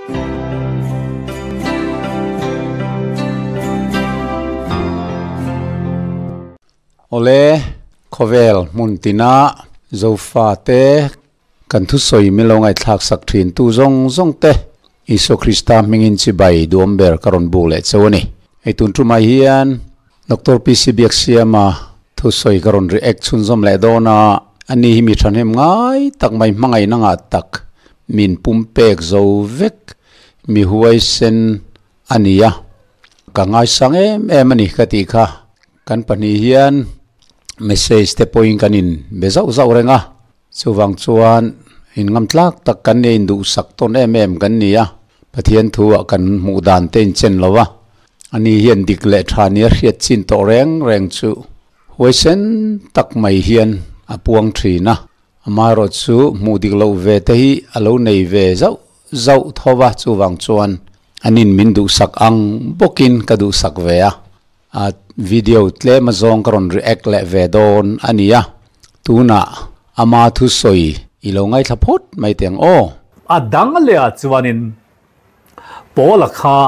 Awle, khawvel hmun tina Zofate kan thusawi min lo ngaihthlak sak thin tu zawng zawng te Isua Krista hmingin chibai duam ber ka rawn buk leh cheu a ni. Hei tun tumah hian Doctor PC Biaksiama thusawi ka rawn react chhunzawm leh dawn a, ani hi mi thahnem ngai tak mai hmangaihna ngah tak min pumpek zo vek mi huaisen a ni a, ka ngaisang em em a ni ka tih kha. Kan pahnih hian message te pawhin kan in be zauh zauh reng a, chuvang chuan in ngam tlak tak kan nia induhsak tawn em em kan ni a, Pathian thu ah kan hmuh dan te in chen lo a, ani hian dik leh tha nia hriat chin tawh reng reng chu huaisen tak mai hian a puang thin a, amaherawh chu hmuh dik loh ve te hi a lo nei ve zauh zauh tho va, chuvang chuan anin min duhsak ang bawkin ka duhsak ve a. A video tlem azawng ka rawn react leh ve dawn a nia, tunah ama thusawi i lo ngaithla phawt mai teh ang aw. A dang leh ah chuanin Paula kha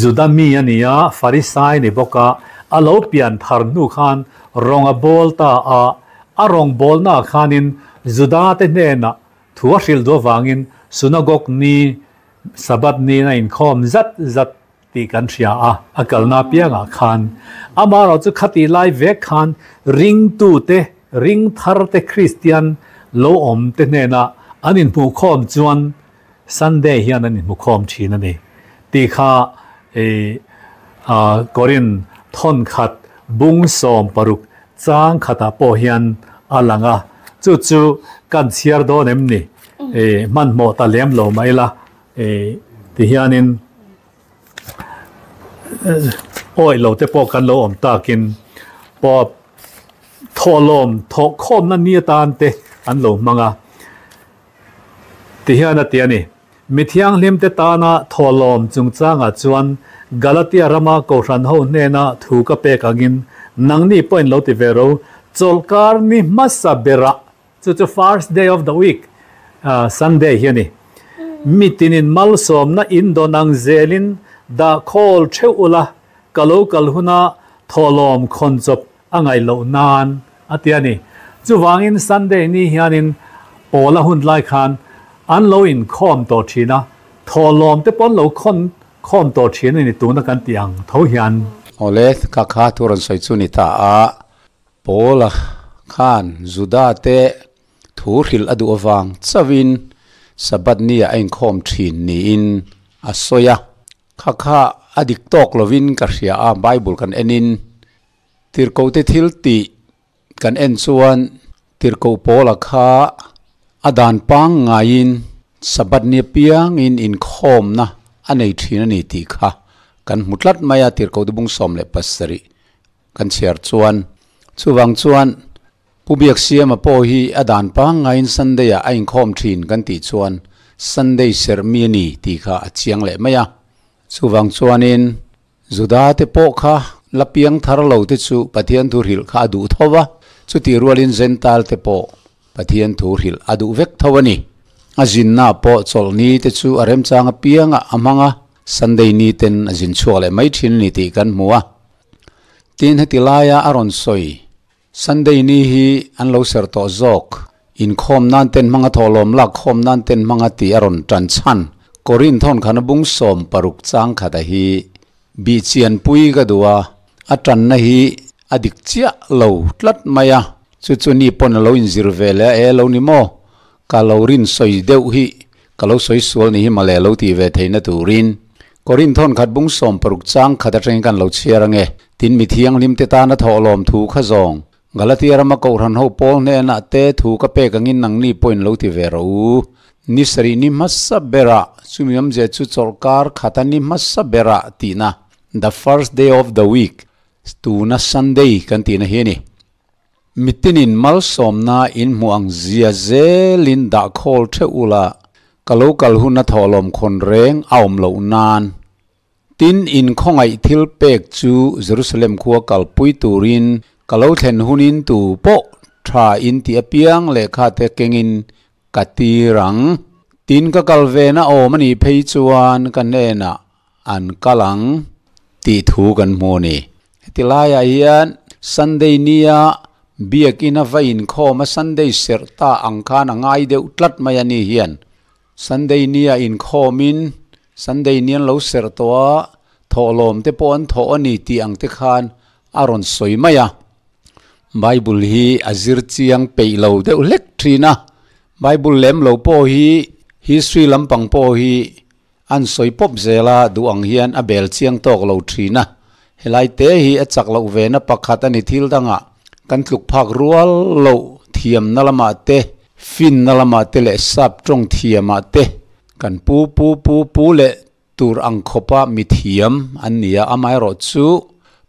Juda mi a ni a, Farisai ni bawk a, a lo pian thar hnu khan rawng a bawl ta a, a rawng bawlna ah khanin Juda te hnenah thu a hrilh duh avangin Sunagog ni, Sabbath ni in a inkhawm zat zat tih kan hria a, a kalna apiangah khan amaherawh chu khatih lai vek khan ringtute, ringtharte Kristian lo awmte hnena an inhmuhkhawm chuan Sunday hian an inhmukhawm thin a ni tih kha Korin thawnkhat bung 16 chang khatah pawh hian a lang a, chu chu kan chhiar dawn em ni? Hmanhmawh ta lem lo mai la. Ti hianin awih lo te pawh kan lo awm takin pawh thawhlawm thawhkhawmna ni atan te an lo hmang a. Ti hian a ti a ni, Mi thianghlim te tana thawhlawm chungchangah chuan Galatia rama Kohhran ho hnena thu ka pek angin nangni pawhin lo ti ve ro, chawlhkar ni hmasa berah Chu chu first day of the week, Sunday hi a ni. Mitinin malsawmna in dawn ang zelin dah khawl theuh ula, ka lo kal huna thawhlawm khawn chawp a ngaih loh nan a ti a ni. Chuvangin Sunday ni hianin Paula hun lai khan an lo inkhawm tawh thin a, thawhlawm te pawh an lo khawn khawm tawh thin a ni tuna kan tih ang tho hian. Awle, ka kha thu rawn sawi chu ni ta a. Paula khan Juda-te thu hrilh a duh avang chauhin Sabbath nia a inkhawm thin niin a sawi a. Kha kha a dik tawk lovin ka hria a, Bible kan enin tirhkohte thil tih kan en chuan tirhkoh Paula kha a dan pangngaiin Sabbath nia piangin inkhawmna a nei thin a ni tih kha kan hmu tlat mai a, tirhkohte bung 17. Kan chhiar chuan, chuvang chuan Pu Biaksiama pawh hi a dan pangngaiin Sunday-ah a inkhawm thin kan tih chuan Sunday serh mi a ni tih kha a chiang leh mai a. Chuvang chuanin Juda te pawh kha la piang thar lo te chu Pathian thu hrilh kha a duh tho va, chutih rualin Gentile te pawh Pathian thu hrilh a duh vek tho a ni. A zinna pawh chawlhni te chu a remchang apiangah a hmang a, Sunday ni ten a zin chhuak leh mai thin a ni tih kan hmu a. Tin heti laia a rawn sawi, Sunday ni hi an lo serh tawh zawk, inkhawm nan ten hmanga thawhlawm lak khawm nan ten hmanga tih a rawn tan chhan. Korinth hawn khana bung 60 chang khata hi bih chianpui ka duh a, a tanna hi a dik chiah lo tlat mai a, chu chu ni pawn a lo inzir ve leh a, e lo ni maw, ka lo rin sawi deuh hi ka lo sawi sual ni hi mawle lo tih ve theihna turin Korinth hawn khat bung 60 chang khat atangin kan lo chhiar ange. Tin mi thianghlim te tana thawhlawm thu kha zawng Galatia rama Kohhran ho pawl hnenah te thu ka pek angin nangni pawhin lo ti ve rawh u. Ni sarih ni hmasa berah chumi awmzia chu chawlhkar khata ni hmasa berah tihna the first day of the week tuna Sunday kan tihna hi a ni. Mitinin malsawmna in hmuh ang zia zelin dah khawl theuh ula, ka lo kal hun a thawhlawm khawn reng a awm loh nan. Tin, in khawngaih thil pek chu Jerusalem khua kalpui turin ka lo thlen hunin tu pawh tha in ti apiang lehkha te kengin ka tir ang. Tin ka kal ve na awm a nih phei chuan ka hnenah an kal ang tih thu kan hmu a ni. Heti laiah hian Sunday nia Biakina va inkhawm a Sunday serh ta ang khan a ngai deuh tlat mai a ni hian Sunday nia inkhawmin Sunday ni an lo serh tawh a, thawhlawm te pawh an thawh a ni tih ang te khan a rawn sawi mai a. Bible hi a zir chiang peih lo deuh hlek thin a, Bible lem lo pawh hi history lampang pawh hi an sawi pawp zel a, duh ang hian a bel chiang tawk lo thin a. Helai te hi a chak loh ve na pakhat a ni thil dangah kan tluk phak rual loh thiamna lamah te, finna lamah te leh sap tawng thiamah te kan pu pu pu pu leh tur ang khawpa mi thiam an ni a, amaherawh chu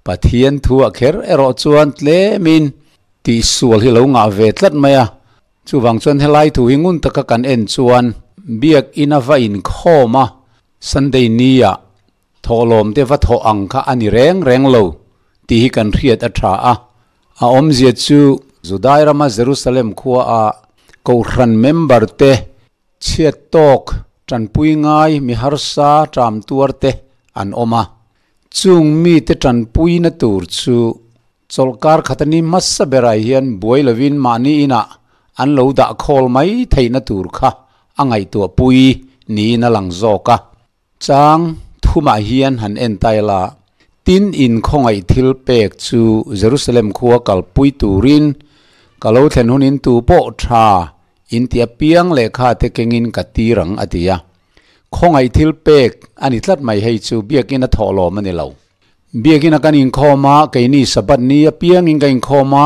Pathian thu ah kher erawh chuan tlemin tihsual hi lo ngah ve tlat mai a. Chuvang chuan helai thu hi ngun taka kan en chuan Biakina va inkhawm a, Sunday nia thawhlawm te va thawh ang kha a ni reng reng lo tih hi kan hriat a tha a. A awmzia chu Judai rama Jerusalem khua a Kohhran member te chhiat tawk tanpui ngai mi harsa ṭam tuar te an awm a. Chung mite tanpuina tur chu Chawlhkar khat a ni hmasa berah hian buai lovin mahni inah an lo dah khawl mai theihna tur kha a ngaihtuah pui niin a lang zawk a. Chang thumah hian han en ta ila, tin in khawngaih thil pek chu Jerusalem khua kalpui turin ka lo thlen hunin tu pawh tha in ti apiang lehkha te kengin ka tir ang a ti a. Khawngaih thil pek a ni tlat mai hei chu biakina thawhlawm a ni lo. Biakina kan inkhawm a, keini Sabbath ni apiangin ka inkhawm a,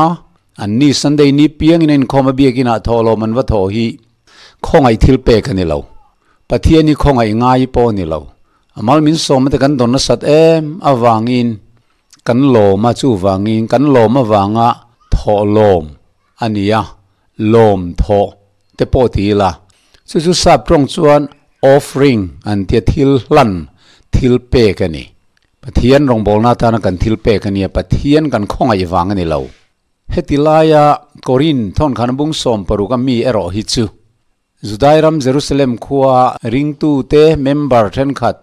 anni Sunday ni piangin a inkhawm a biakinah thawhlawm an va thawh hi khawngaih thil pek a ni lo. Pathian hi khawngaih ngai pawh a ni lo. A mal min sawm te kan dawn nasat em avangin kan lawm a, chuvangin kan lawm avanga thawhlawm a ni a, lawm thawh te pawh ti ila. Chu chu sap tawng chuan offering an tia thil hlan, thil pek a ni. Pathian rawngbawlna atana kan thil pek a nia, Pathian kan khawngaih vang a ni lo. Heti laia Korin thawn khan bung 60 a mi erawh hi chu Judai ram Jerusalem khua ringtute member thenkhat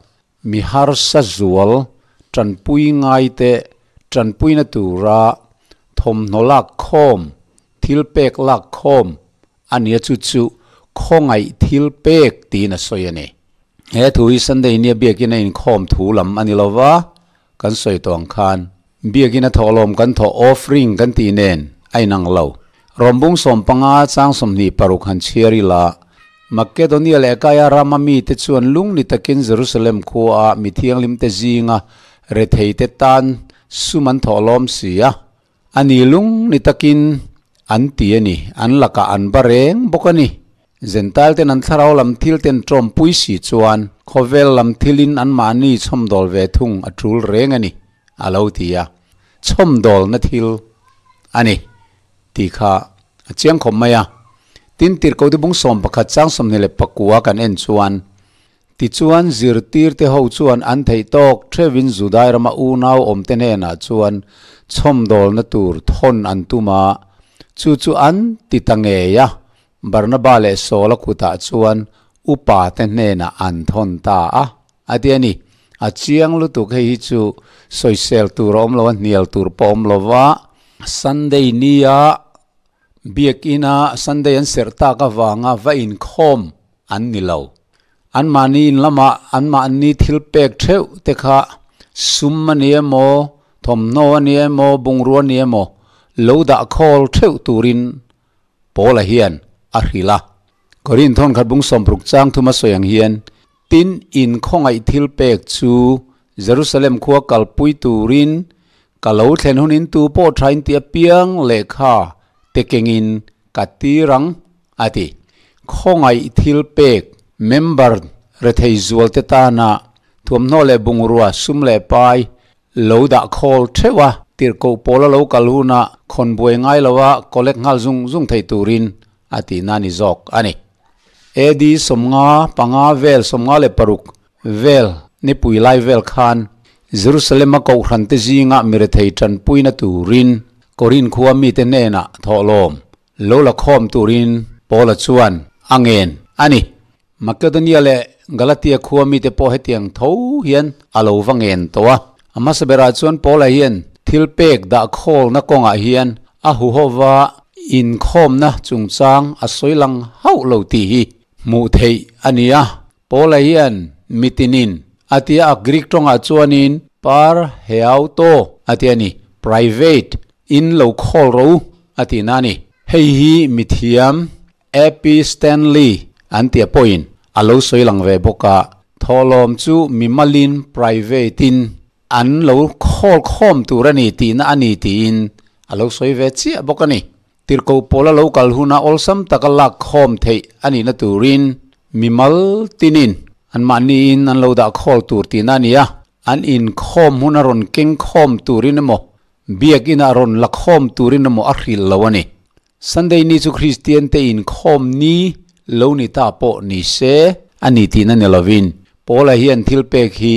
mi harsa zual tanpui ngaite tanpuina tura thawmhnaw lak khawm, thil pek lak khawm a nia chu chu khawngaih thil pek tiin a sawi a ni. He thu hi Sunday nia biakina inkhawm thu lam a ni lova, kan sawi tawh ang khan biakina thawhlawm kan thawh offering kan tih nen a inang lo. Rawmbung 15 chang 26 han chhiar ila, Makedonia leh Akaia rama mite chuan lung ni takin Jerusalem khua mi thianghlim te zinga rethei te tan sum an thawhlawm si a, a ni lung ni takin an ti a ni, an lakah an ba reng bawk a ni. Zentail ten an thlarau lam thil ten tawmpui si chuan khawvel lam thilin an mahni chhawmdawl ve thung a tul reng a ni, a lo ti a. Chhawmdawlna thil a ni tih kha a chiang khawp mai a. Tin, Tirhkohte bung 11 chang 29 kan en chuan, Tichuan zirtirte ho chuan an theih tawk theuhin Judai rama unau awmte hnenah chuan chhawmdawlna tur thawn an tum a, chu chu an ti ta ngei a, Barnaba leh Saula kutah chuan upa te hnenah an thawn ta a, a ti a ni. A chiang lutuk hei hi chu sawisel tur a awm lo a, hnial tur pawh a awm lo va. Sunday nia Biakina Sunday an serh tak avanga va inkhawm an ni lo. Anmahni in lamah anmahni thil pek theuh te kha sum a ni emaw, thawmhnaw a ni emaw, bungrua a ni emaw lo dah khawl theuh turin Paula hian a hrilh a. Korin thawnkhat bung 60 chang thuma sawi ang hian, Tin in khawngaih thil pek chu Jerusalem khua kalpui turin ka lo thlen hunin tu pawh thain ti apiang lehkha te kengin ka tir ang, a ti. Khawngaih thil pek member rethei zual te tana thuamhnaw leh bungrua sum leh pai lo dah khawl theuh a, tirhkoh pawla lo kal huna khawn buai ngai loa collect nghal zung zung thei turin a tihna ni zawk a ni. AD 55 vel 56 vel nipui lai vel khan Jerusalem a kohhran te zinga mi rethei tanpuina turin Korin khua mite hnenah thawhlawm lo la khawm turin Paula chuan a ngen a ni. Makedonia leh Galatia khua mite pawh hetiang tho hian a lo va ngen tawh a. A hmasa berah chuan Paula hian thil pek dah khawlna kawngah hian a huhova inkhawmna chungchang a sawi lang hauh lo tih hi hmuh theih a ni a. Paula hian mitinin a tia a Greek tawngah chuanin par heauto a ti a ni, private in lo khawl ro a tihna a ni. Hei hi mithiam AP Stanley an tia pawhin a lo sawi lang ve bawk a, thawhlawm chu mimalin private in an lo khawl khawm tur a ni tihna a ni tiin a lo sawi ve chiah bawk a ni. Tirhkoh pawl a lo kal huna awlsam taka lak khawm theih a nihna turin mimal tinin anmahniin an lo dah khawl tur tihna a ni a, an inkhawm huna rawn keng khawm turin emaw biakinah rawn la khawm turin emaw a hrilh lo a ni. Sunday ni chu Kristian te inkhawm ni lo ni ta pawh ni se a ni tihna ni lovin Paula hian thil pek hi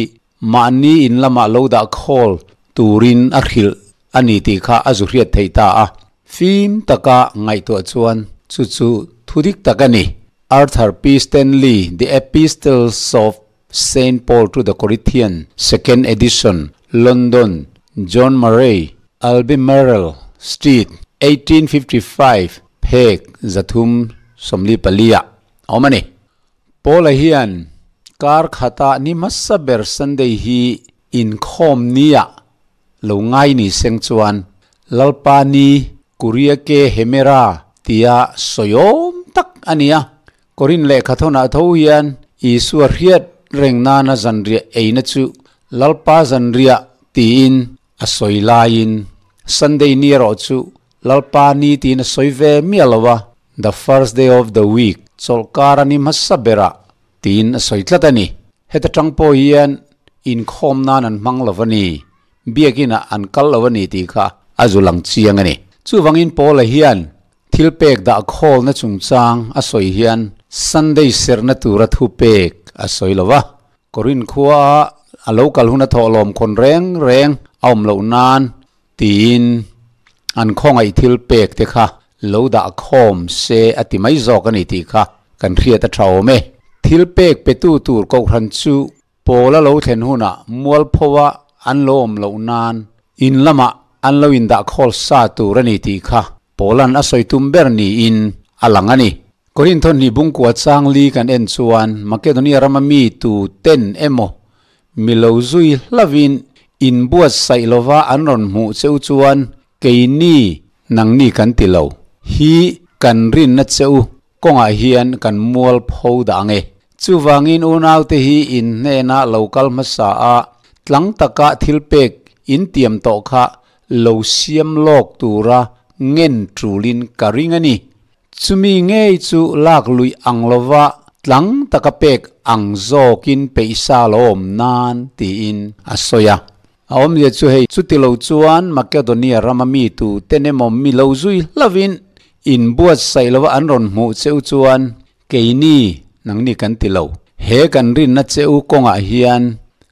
mahni in lamah lo dah khawl turin a hrilh a ni tih kha a zu hriat theih ta a. Fim taka ngaihtuah chuan chu chu thu dik tak a ni. Arthur P. Stanley, The Epistles of Saint Paul to the Corinthians, Second Edition, London, John Murray, Albemarle Street, 1855, phek 344 ah a awm a ni. Paula hian kar khata ni hmasa ber Sunday hi inkhawm nia lo ngai ni seng chuan Lalpa ni Kuriake Hemera tia sawiawm tak a ni a. Korin lehkha thawnah tho hian Isua hriat reng nana zanriah eina chu Lalpa zanriah tiin a sawi laiin Sunday ni erawh chu Lalpa ni tiin a sawi ve miah lo a, the first day of the week, chawlhkar a ni hmasa berah tiin a sawi tlat a ni. Heta tang pawh hian inkhawm nan an hmang lo a ni, biakinah an kal lo a ni tih kha a zu lang chiang a ni. Chuvangin Paula hian thil pek dah khawlna chungchang a sawi hian Sunday serhna tura thupek a sawi lo a, Korin khua a lo kal hun a thawhlawm khawn reng reng a awm loh nan tiin an khawngaih thil pek te kha lo dah khawm se a ti mai zawk a ni tih kha kan hriat a tha awm e. Thil pek petu tur kohhran chu Paula lo thlen hunah mualphoa an lo awm loh nan in lamah an lo indah khawl sa tur a ni tih kha Paula'n a sawi tum ber niin a lang a ni. Korinth hnih bungkua chang li kan en chuan Makedonia rama mi tu ten emaw mi lo zui hlavin in buatsaih lova an rawn hmuh cheu chuan keini nangni kan ti lo hi kan rinna cheu kawngah hian kan mual pho dah ang e. Chuvangin unaute hi in hnena lo kal hmasa a, tlang taka thil pek in tiam tawh kha lo siam lawk tura ngen tulin ka ring a ni. Chumi ngei chu lak luih ang lova tlang taka pek ang zawkin peihsa lo awm nan tiin a sawi a. A awmzia chu hei, chuti lo chuan Makedonia rama mi tu ten emaw mi lo zui hlavin in buatsaih lova an rawn hmuh cheu chuan keini nangni kan ti lo. He kan rinna cheu kawngah hian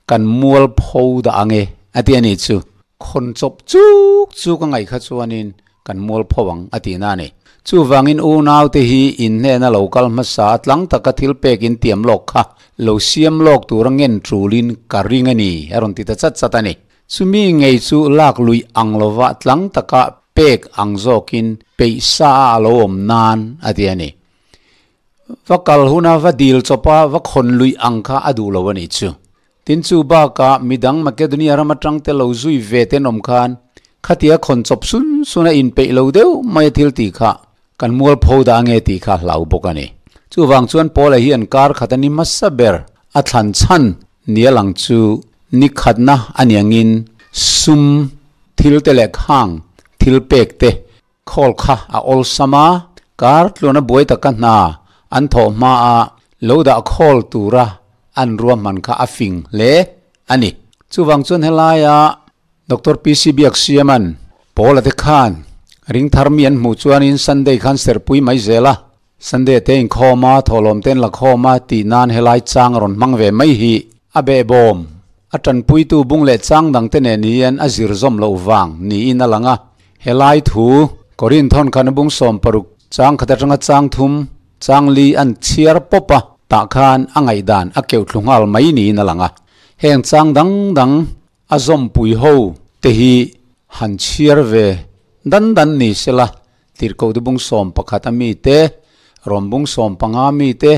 kan mual pho dah ang e, a ti a nih chu. Khawn chawp chuk chuk a ngaih kha chuanin kan mual pho ang a tihna a ni. Chuvangin unaute hi in hnena lo kal hmasa a tlang taka thil pek in tiam lawk kha lo siam lawk tura ngen tulin ka ring a ni a rawn ti ta chat chat a ni. Chumi ngei chu lak luih ang lova tlang taka pek ang zawkin peih sa a a lo awm nan a ti a ni. Va kal huna va dil chawpa va khawn luih ang kha a duh lo a nih chu. Tin chu bakah midang Makedonia ram atang te lo zui ve ten awm khan khatia khawn chawp sun sun a inpeih lo deuh mai a thil tih kha kan mualpho dah nge tih kha hlau bawk a ni. Chuvang chuan Paula hi an kar khat a ni hmasa ber a thlan chhan nia lang chu ni khatna a niangin sum thil te leh khang thil pek te Khawl kha a awlsam a, kar tluan a buai taka hna an thawh hma a lo dah khawl tura an ruahman kha a fing hle a ni. Chuvang chuan helaia Doctor PC Biaksiaman Paula te khan ring thar mi an hmuh chuanin Sunday khan serpui mai zel a, Sunday te inkhawm a, thawhlawm te an la khawm a tih nan helai chang a rawn hmang ve mai hi a behbawm. A tanpuitu bung leh chang dang te nen hian a zir zawm loh vang niin a lang a. Helai thu Korinth hawn khan a bung 16 chang khat atanga chang thum, chang li an chhiar pawp a. Tah khan a ngaihdan a keuh thlu nghal mai niin a lang a. Heng chang dang dang a zawmpui ho te hi han chhiar ve dan dan ni sela, Tirhkoh Dubung 11 a mite, Rawmbung 15 a mite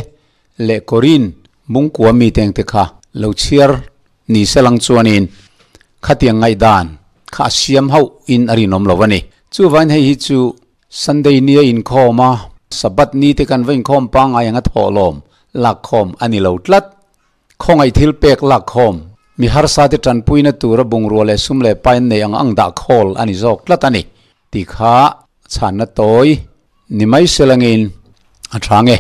leh Korin bungkua mite ang te kha lo chhiar ni selang chuanin khatiang ngaihdan kha a siam hauh in a rinawm lo a ni. Chuvain hei hi chu Sunday nia inkhawm a, Sabbath ni te kan va inkhawm pangngai ang a thawhlawm lakkhawm a ni lo tlat. Khawngaih thil pek lakkhawm, mi harsa te tanpuina tura bungrua leh sum leh pain nei ang ang dah khawl a ni zawk tlat a ni tih kha chhanna tawi ni mai selangin a tha nge.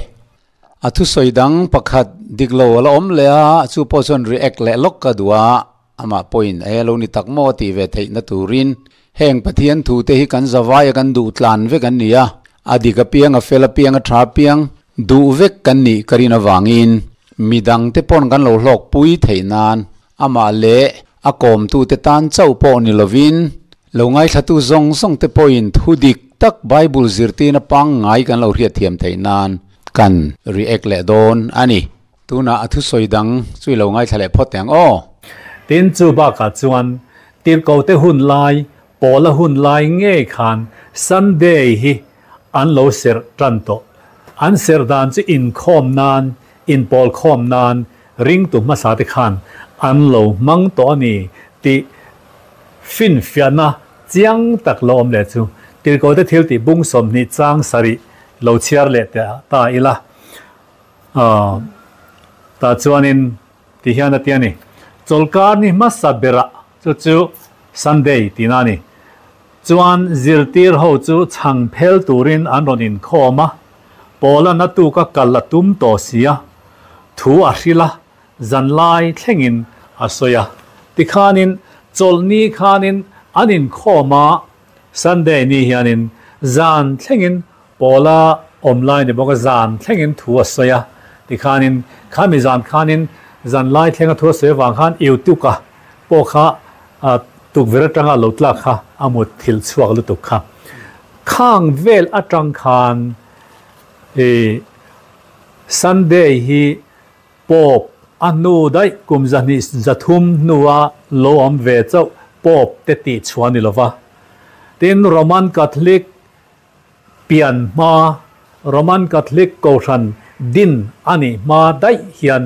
A thusawi dang pakhat dik lo a la awm leh a, chu pawh chuan react leh lawk ka duh a, amah pawhin e lo ni tak maw tih ve theihna turin heng Pathian thu te hi kan zavai a kan duh tlan vek an ni a, a dik apiang a fel apiang a tha apiang duh vek kan nih ka rin avangin midang te pawn kan lo hlawk pui theih nan amah leh a kawmtu te tan chauh pawh ni lovin lo ngaithlatu zawng zawng te pawhin thu dik tak Bible zirtirna pangngai kan lo hriatthiam theih nan kan react leh dawn a ni. Tunah a thusawi dang chu i lo ngaithla leh phawt teh ang aw. Tin, chu bakah chuan tirhkote hun lai, Paula hun lai ngei khan Sunday hi an lo serh tan tawh. An serh dan chu inkhawm nan, inpawl khawm nan ringtu hmasa te khan an lo hmang tawh a ni tih finfiahna chiang tak lo awm leh chu tirhkote thiltih bung 20 chang 7 lo chhiar leh ta ila. Aw, tah chuanin ti hian a ti a ni. Chawlhkar ni hmasa berah chu chu Sunday tihna a ni. Chuan zirtir ho chu chhang phel turin an rawn inkhawm a, Paula na tuka kal a tum tawh si a, thu a hrilh a, zanlai thlengin a sawi a. Tikhanin chawlhni khanin an inkhawm a, Sunday ni hianin zan thlengin Paula awm lai ni bawk a, zan thlengin thu a sawi a, tikhanin khami zan khanin zan lai thlenga thu a sawi avang khan Eutuka pawh kha tukverh atanga lo tlak kha a mut thil chhuak lutuk kha. Khang vel atang khan i Sunday hi Pope a hnu daih kum 203 hnua lo awm ve chauh Pope te tih chhuah ni lova. Tin, Roman Catholic Pian hma, Roman Catholic Kohhran din a nih hma daih hian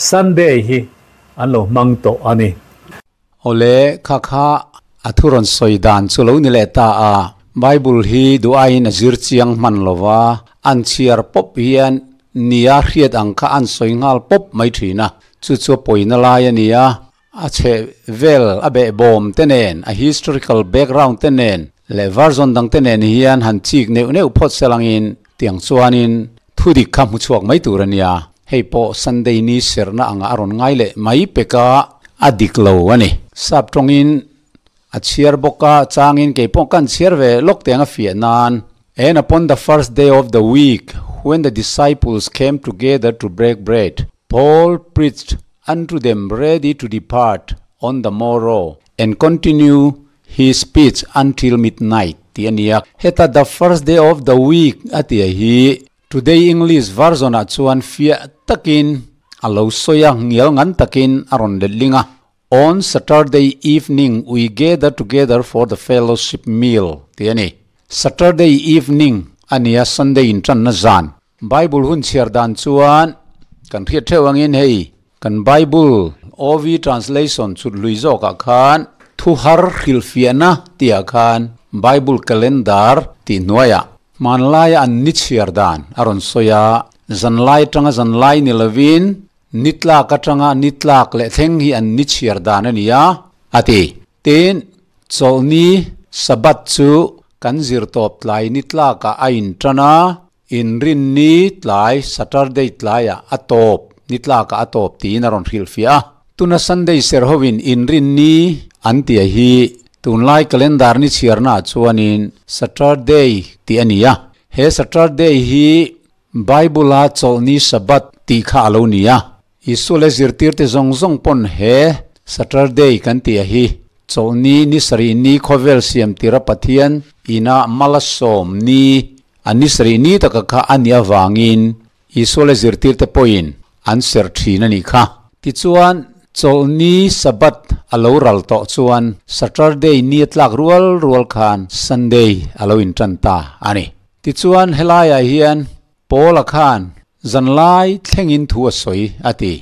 Sunday hi an lo hmang tawh a ni. Awle, kha kha a thu rawn sawi dan chu lo ni leh ta a. Bible hi duh aiin a zir chiang hman lo va, an chhiar pawp hian nia hriat ang kha an sawi nghal pawp mai thin a, chu chu a pawina lai a ni a. A chheh vel a behbawm te nen, a historical background te nen leh version dang te nen hian han chik neuh neuh phawt se langin tiang chuanin thu dik kha hmu chhuak mai tur a nia. Hei pawh Sunday ni serhna anga a rawn ngai leh mai peka a dik lo a ni. Sap tawngin a chhiar bawk a, changin kei pawh kan chhiar ve lawk teng a fiah nan. And upon the first day of the week, when the disciples came together to break bread, Paul preached unto them ready to depart on the morrow and continue his speech until midnight tih a ni a. Heta the first day of the week a tih hi Today English version ah chuan fiah takin a lo sawi a, ngial ngan takin a rawn letling a. On Saturday evening we gather together for the fellowship meal tih a ni. Saturday evening a nia Sunday intanna zan. Bible hun chhiar dan chuan kan hriat theuh angin hei kan Bible OV translation chhut lui zawkah khan thu har hrilhfiahna tihah khan Bible calendar tih hnuaiah hmanlaia an ni chhiar dan a rawn sawi a, zanlai atanga zanlai ni lovin ni tlak atanga ni tlak leh thleng hi an ni chhiar dan a ni a, a ti. Tin, chawlhni Sabbath chu kan zir tawp tlai ni tlakah a intan a, Inrinni tlai, Saturday tlaiah a tawp, ni tlakah a tawp tiin a rawn hrilhfiah a. Tuna Sunday ser hovin Inrinni an tia hi tunlai calendar ni chhiarnaah chuanin Saturday tih a ni a. He Saturday hi Bible-a chawlhni Sabbath tih kha a lo ni a. Isua leh zirtirte zawng zawng pawn he Saturday kan tih a hi chawlhni ni sarih ni khawvel siam tira Pathian ina mal a sawm ni a ni sarih ni taka kha a nih avangin Isua leh zirtirte pawhin an serh thin a nih kha. Tichuan, Chawlhni, Sabbath, a lo ral tawh chuan Saturday ni a tlak rual rual khan Sunday a lo intan ta a ni. Tichuan, helaiah hian Paula khan zanlai thlengin thu a sawi a ti.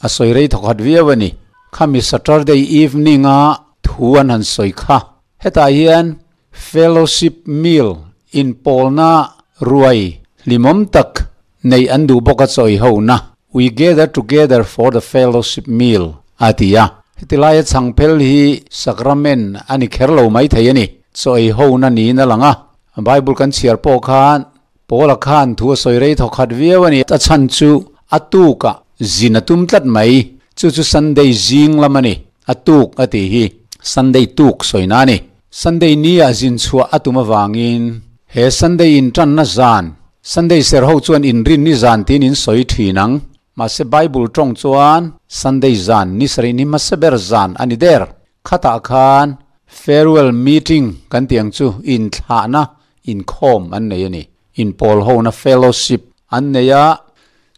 A sawi rei thawkhat viau a ni. Khami Saturday evening-a thu an han sawi kha. Hetah hian Fellowship meal inpawlna ruai hlimawm tak neih an duh bawk a chawi ho na, We gather together for the fellowship meal, a ti a. Heti laia chhangphel hi sacrament a ni kher lo mai thei a ni. Chaw ei ho na niin a lang a. Bible kan chhiar pawh khan Paula khan thu a sawi rei thawk khat viau a ni. A chhan chu a tukah zin a tum tlat mai. Chu chu Sunday zing lam a ni. A tuk a tih hi Sunday tuk sawina a ni. Sunday ni ah zin chhuah a tum avangin he Sunday intanna zan, Sunday ser ho chuan inrin ni zan tiin in sawi thin ang. Mahse Bible tawng chuan Sunday zan ni sarih ni hmasa ber zan a ni der. Khatah khan farewell meeting kan tih ang chu inthlahna inkhawm an nei a ni. Inpawl hona fellowship an nei a,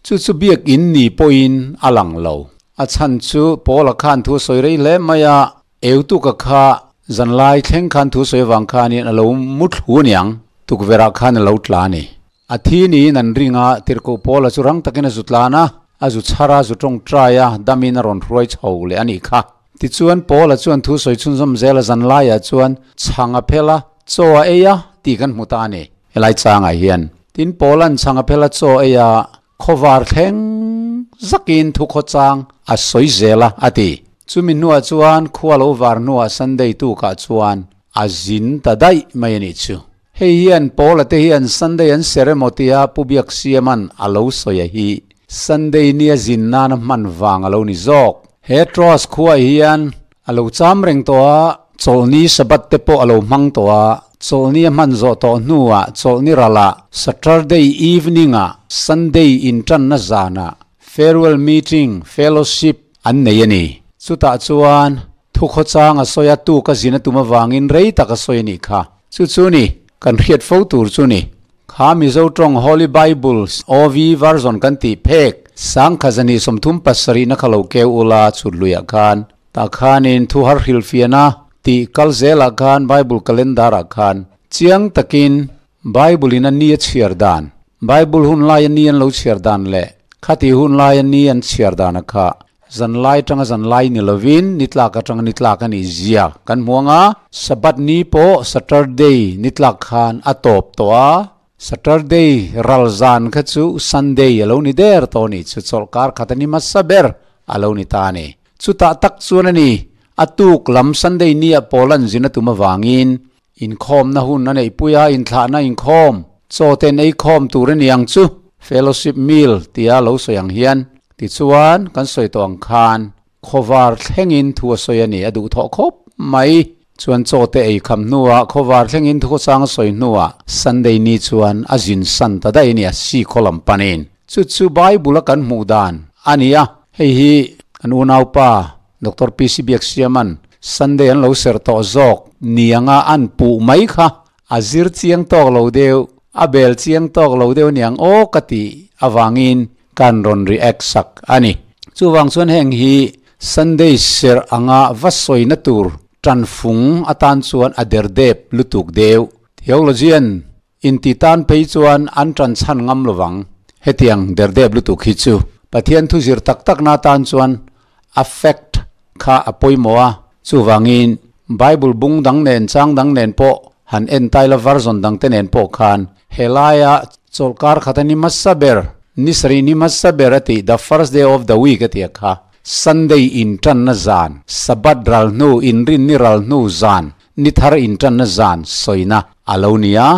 chu chu biakin ni pawhin a lang lo. A chhan chu Paula khan thu a sawi rei hle mai a, Eutuka kha zanlai thleng khan thu sawi avang khanin a lo mu thlu aniang, tukverhah khan a lo tla a ni. A thi niin an ring a, tirhkoh Paula chu rang takin a zu tlan a, a zu chhar a, zu tawngtai a, damin a rawn hruai chho leh a nih kha. Tichuan Paula chuan thu sawi chhunzawm zel a zanlaiah chuan chhang a phel a, chaw a ei a tih kan hmu ta a ni. Helai changah hian tin Paula'n chhang a phel a chaw ei a, khawvar thleng zakin thu khawchang a sawi zel a, a ti. Chumi hnuah chuan khua lo var hnuah Sunday tukah chuan a zin ta daih mai a nih chu. Hei hian Paula te hian Sunday an ser emaw tia Pu Biaksiama'n a lo sawi a hi Sunday nia zin nana hman vang a lo ni zawk. He Troas khuaah hian A lo cham reng tawh a, chawlhni Sabbath te pawh a lo hmang tawh a, chawlhni a hman zawh tawh hnuah chawlhni ralah Saturday evening-ah Sunday intanna zanah farewell meeting, fellowship, an nei a ni. Chutah chuan thukhawchang a sawi a, tuk a zin a tum avangin rei tak a sawi a nih kha. Chu chu ni, kan hriat fo tur chu ni. Kha Mizo tawng Holy Bible OV version kan tih phek sangkha zani 37 na kha lo keu ula chhut luiah khan tah khanin thu har hrilhfiahna tih kal zelah khan Bible calendar ah khan chiang takin Bible in a ni a chhiar dan, Bible hun laia ni an lo chhiar dan leh khati hun laia ni an chhiar dana kha Zanlai atanga zanlai ni lovin nitlak atanga nitlak a nih zia kan hmu ang a, Sabbath ni pawh Saturday nitlak khan a tawp tawh a, Saturday ral zan kha chu Sunday a lo ni der tawh a nih chu, chawlhkar khat a ni hmasa ber a lo ni ta a ni. Chutah tak chuan a ni, a tuk lam Sunday nia pawl an zin a tum avangin inkhawmna hun a neihpui a, inthlahna inkhawm, chaw ten ei khawm tur a ni ang chu, fellowship meal tia lo sawi ang hian. Tichuan, kan sawi tawh ang khan khawvar thlengin thu a sawi a ni, a duh thawh khawp mai. Chuan chaw te ei kham hnuah khawvar thlengin thu khawchang a sawi hnuah Sunday ni chuan a zin san ta daih a ni, a sikhaw lam panin. Chu chu Bible a kan hmuh dan a ni a, hei hi kan unaupa Doctor PC Biaksiama'n Sunday an lo serh tawh zawk ni anga an puh mai kha a zir chiang tawk lo deuh, a bel chiang tawk lo deuh aniang aw ka tih avangin kan rawn react sak a ni. Chuvang chuan heng hi Sunday serh anga va sawina tur tanfung atan chuan a derdep lutuk deuh. Theologian Inti tan phei chuan an tan chhan ngam lovang. Hetiang derdep lutuk hi chu Pathian thu zir tak tak na tan chuan a fact kha a pawimawh a, chuvangin Bible bung dang nen chang dang nen pawh han en tai la version dang te nen pawh khan helaia chawlhkar khat a ni hmasa ber, ni sarih ni hmasa ber a tih the first day of the week a tih kha Sunday intanna zan, Sabbath ral hnu inrin ni ral hnu zan Ni thar intanna zan sawina a lo ni a,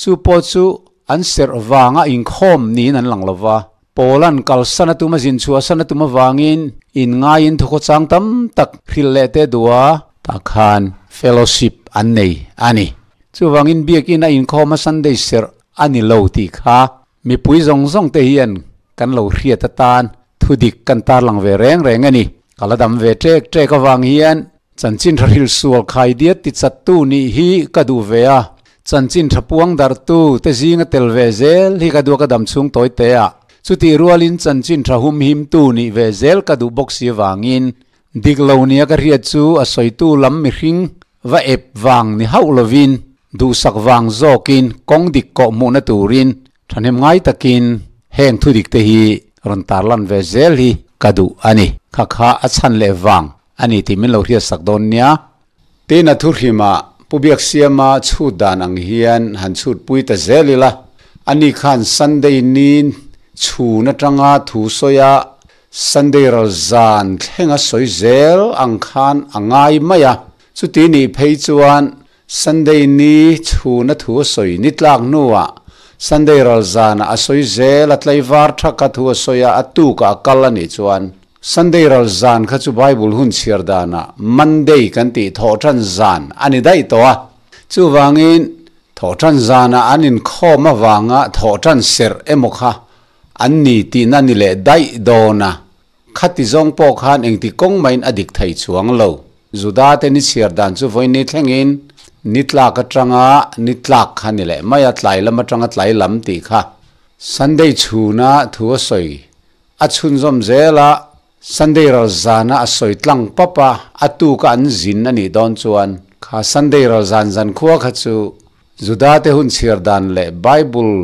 chu pawh chu an serh vanga inkhawm niin an lang lo va. Paula'n kalsan a tum a zin chhuah san a tum avangin inngaiin thukhawchang tam tak hrilh leh te duh a, tah khan fellowship an nei a ni. Chuvangin biakinn a inkhawm a Sunday serh a ni lo tih kha mipui zawng zawng te hian kan lo hriat atan thudik kan tarlang ve reng reng a ni. Ka la dam ve ṭek ṭek avang hian Chanchin tha hril sual khai diat ti chattu nih hi ka duh ve a, chanchin tha puang darhtu te zinga tel ve zel hi ka duh a ka dam chhung tawi te a. Chutih rualin chanchin tha humhimtu nih ve zel ka duh bawk si avangin dik lo nia ka hriat chu a sawitu lam mihring va ep vang ni hauh lovin duhsak vang zawkin kawng dik kawh hmuhna turin thahnem ngai takin heng thudik te hi rawn tarlan ve zel hi ka duh a ni. Kha kha a chhan leh vang a ni tih min lo hriatsak dawn nia. Tin a thuhrimah Pu Biaksiama chhut dan ang hian han chhut pui ta zel ila, ani khan Sunday ni chhun atanga thu sawi a, Sunday ral zan thlenga sawi zel ang khan a ngai mai a. Chuti nih phei chuan Sunday ni chhuna thu a sawi ni tlak hnuah Sunday ral zanah a sawi zel a, tlaivar thaka thu a sawi a, a tukah a kal a nih chuan Sunday ral zan kha chu Bible hun chhiar danah Monday kan tih thawhṭan zan a ni daih tawh a. Chuvangin thawhṭan zanah an inkhawm avanga thawhṭan serh emaw kha an ni tihna ni leh daih dawn a. Khati zawng pawh khan engti kawng mahin a dik thei chuang lo. Juda te ni chhiar dan chu vawiin thlengin ni tlak atanga ni tlak kha ni leh mai a, tlai lam atanga tlai lam tih kha Sunday chhuna thu a sawi a chhunzawm zel a, Sunday ral zana a sawi tlang pap a, a tuka an zin a nih dawn chuan kha Sunday ral zan zankhua kha chu Juda te hun chhiar dan leh Bible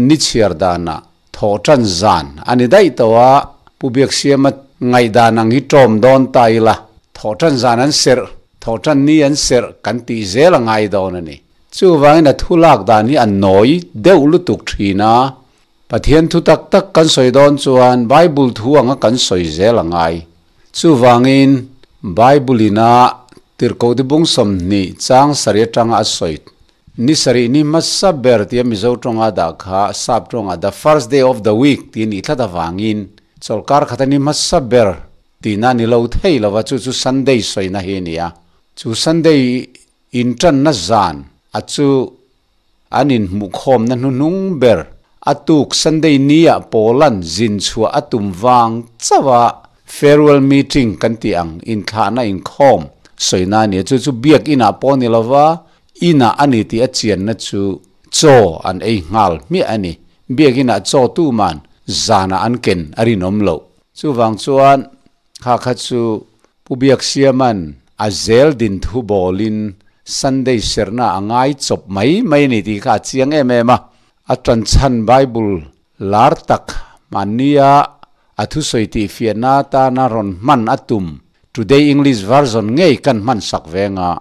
ni chhiar danah Thawhṭan zan a ni daih tawh a, Pu Biaksiama ngaihdan ang hi ṭawm dawn ta ila, thawhṭan zan an serh, thawhṭan ni an serh kan tih zel a ngai dawn a ni. Chuvangin a thu lak dan hi a nawi deuh lutuk ṭhin a, Pathian thu tak tak kan sawi dawn chuan Bible thu anga kan sawi zel a ngai. Chuvangin Bible ina Tirhkoh Dibung 20 chang sarih aṭanga a sawi Ni sarih ni hmasa ber tia Mizo tawnga dah kha Sap tawngah the first day of the week tih a nih tlat avangin chawlhkar khata ni hmasa ber tihna ni lo thei lova chu chu Sunday sawina hi a ni a. Chu Sunday intanna zan a chu an inhmuhkhawmna hnuhnung ber a tuk Sunday ni-ah Paul-a'n zin chhuah a tum vang chauh a farewell meeting kan tih ang inthlahna inkhawm sawina a ni a, chu chu biakinah pawh ni lova Inah a ni tih a chianna chu chaw an ei nghal hmiah a ni. Biakinah chaw tuman zanah an ken a rinawm loh. Chuvang chuan kha kha chu Pu Biaksiama'n a zel din thu bawlin Sunday serhna a ngai chawp mai mai a ni tih kha a chiang em em a. A tanchhan Bible lar tak mahnia a thusawi tih fiahna atana rawn hman a tum Today English Version ngei kan hman sak venga.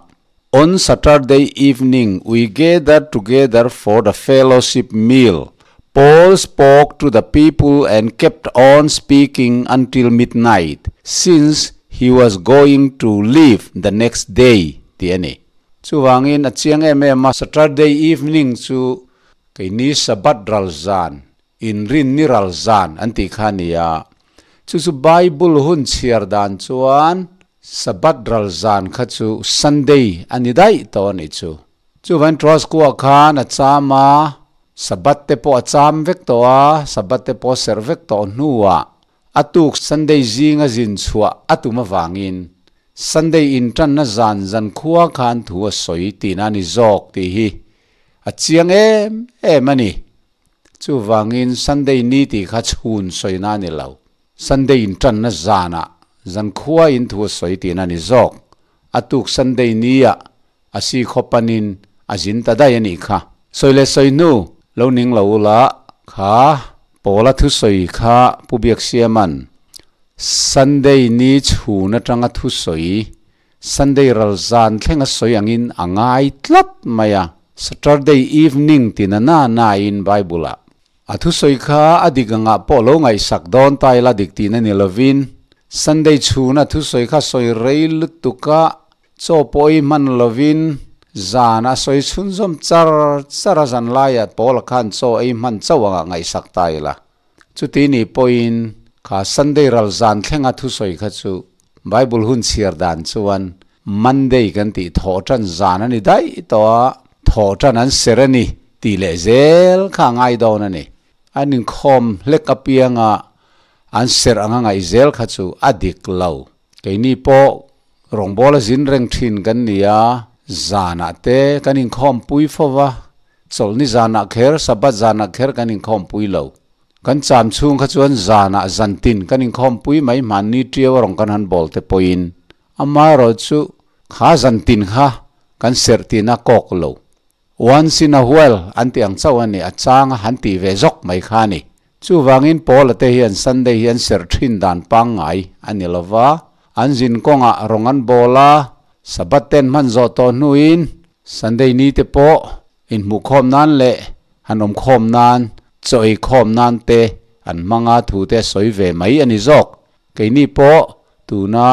On Saturday evening, we gathered together for the fellowship meal. Paul spoke to the people and kept on speaking until midnight, since he was going to leave the next day, tih a ni. Chuvangin a chiang em em a, Saturday evening chu keini Sabbath ral zan, inrin ni ral zan an tih kha a ni a. Chu chu Bible hun chhiar dan chuan Sabbath ral zan kha chu Sunday a ni daih tawh a nih chu. Chuvain Troas-kuah khan a cham a, Sabbath te pawh a cham vek tawh a, Sabbath te pawh a serh vek tawh hnuah a tuk Sunday zinga zin chhuah a tum avangin Sunday intanna zan zankhua khan thu a sawi tihna a ni zawk tih hi a chiang em em a ni. Chuvangin Sunday ni tih kha chhun sawina a ni lo. Sunday intanna zanah zankhua in thu a sawi tihna a ni zawk. A tuk Sunday nia a si khaw panin a zin ta daih a nih kha. Sawi leh sawi hnu lo ning lo ula kha Paula thusawi kha Pu Biaksiama'n Sunday ni chhun atanga thusawi Sunday ral zan thleng a sawi angin a ngai tlat mai a. Saturday evening tina na na in Bible ah A thusawi kha a dik angah pawh lo ngaihsak dawn ta ila dik tihna ni lovin, Sunday chhuna thusawi kha sawi rei lutuk a, chaw pawh i hman lovin zan a sawi chhunzawm char char a zan laiah Paula khan chaw ei hman chauh angah ngaihsak ta ila. Chuti ni pawhin kha Sunday ral zan thlenga thusawi kha chu Bible hun chhiar dan chuan Monday kan tih thawhṭan zan a ni daih tawh a, thawhṭan an ser a ni tih leh zel kha a ngai dawn a ni. An inkhawm hlek apianga an serh anga ngaih zel kha chu a dik lo. Keini pawh rawngbawla zin reng ṭhin kan ni a, zanah te kan inkhawm pui fo va, chawlhni zanah kher, Sabbath zanah kher kan inkhawm pui lo. Kan cham chhung kha chuan zanah zantin kan inkhawmpui mai hmanni ṭiau a rawn kan han bawl te pawhin amaherawhchu kha zantin kha kan serh tihna kawk lo. Once in a while an tih ang chauh a ni, a chang a han tih ve zawk mai kha a ni. Chuvangin Paula te hian Sunday hi an serh thin dan pangngai a ni lo va, an zin kawngah rawng an bawl a, Sabbath ten hman zawh tawh hnuin Sunday ni te pawh inhmuhkhawm nan leh han awmkhawm nan, chaw eikhawm nan te an hmang a, thu te a sawi ve mai a ni zawk. Keini pawh tuna